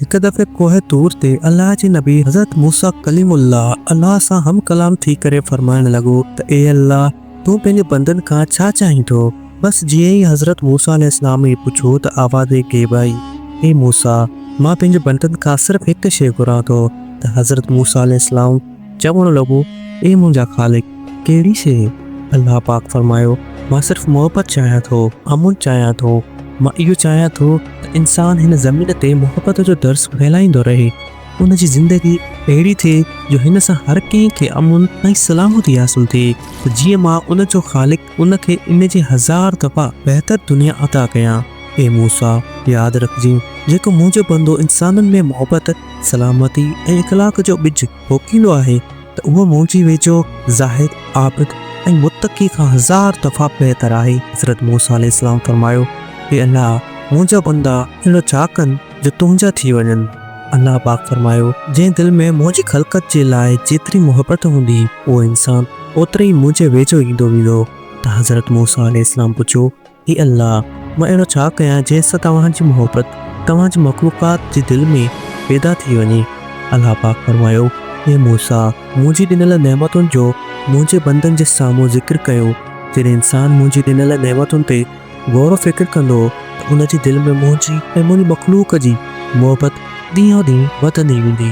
هڪ دفعي ڪوهه طور تي الله جي نبي حضرت موسيٰ ڪليم الله الله سان هم ڪلام ٿي ڪري فرمائڻ لڳو ته اي الله! تون پنهنجي بندن کان ڇا چاهين ٿو؟ بس جيئن ئي حضرت موسيٰ عليه السلام هي پڇيو ته آواز غيب آئي، اي موسيٰ! مان پنهنجي بندن کان صرف هڪ شيء گهران ٿو ته حضرت موسيٰ عليه السلام چوڻ لڳو، اي منهنجا خالق! ڪهڙي شيء؟ الله پاڪ فرمايو، مان صرف محبت چاهيان ٿو، امن چاهيان ٿو، مان اهو چاهيان ٿو ته انسان هن زمين تي محبت جو درس ڦهلائيندو رهي، ان جي زندگي اهڙي ٿئي جو هن سان هر ڪنهن کي امن ۽ سلامتي حاصل ٿئي ته جيئن مان ان جو خالق ان کي ان جي هزار دفعا بهتر دنيا عطا ڪيان. اي موسيٰ! ياد رکجين، جيڪو منهنجو بندو انسانن ۾ محبت، سلامتي ۽ اخلاق جو ٻج پوکيندو آهي ته اهو منهنجي ويجهو زاهد، عابد ۽ متقي کان هزار دفعا بهتر آهي. حضرت موسيٰ عليه السلام فرمايو، اي الله! منهنجا بندا اهڙو ڇا ڪن جو تنهنجا ٿي وڃن؟ الله پاڪ فرمايو، جنهن دل ۾ منهنجي خلقت جي لاء جيتري محبت هوندي، اهو انسان اوتري ئي منهنجي ويجهو ايندو ويندو. ته حضرت موسيٰ عليه السلام پڇيو، اي الله! مان اهڙو ڇا ڪيان جنهن سان توهان جي محبت توهان جي مخلوقات جي دل ۾ پيدا ٿي وڃي؟ الله پاڪ فرمايو، اي موسيٰ! منهنجي ڏنل نعمتن جو منهنجي بندن جي سامهون ذڪر ڪيو، جڏهن انسان منهنجي ڏنل نعمتن تي غور و فڪر ڪندو ته ان جي دل ۾ منهنجي ۽ منهنجي مخلوق جي محبت ڏينهون ڏينهن وڌندي ويندي.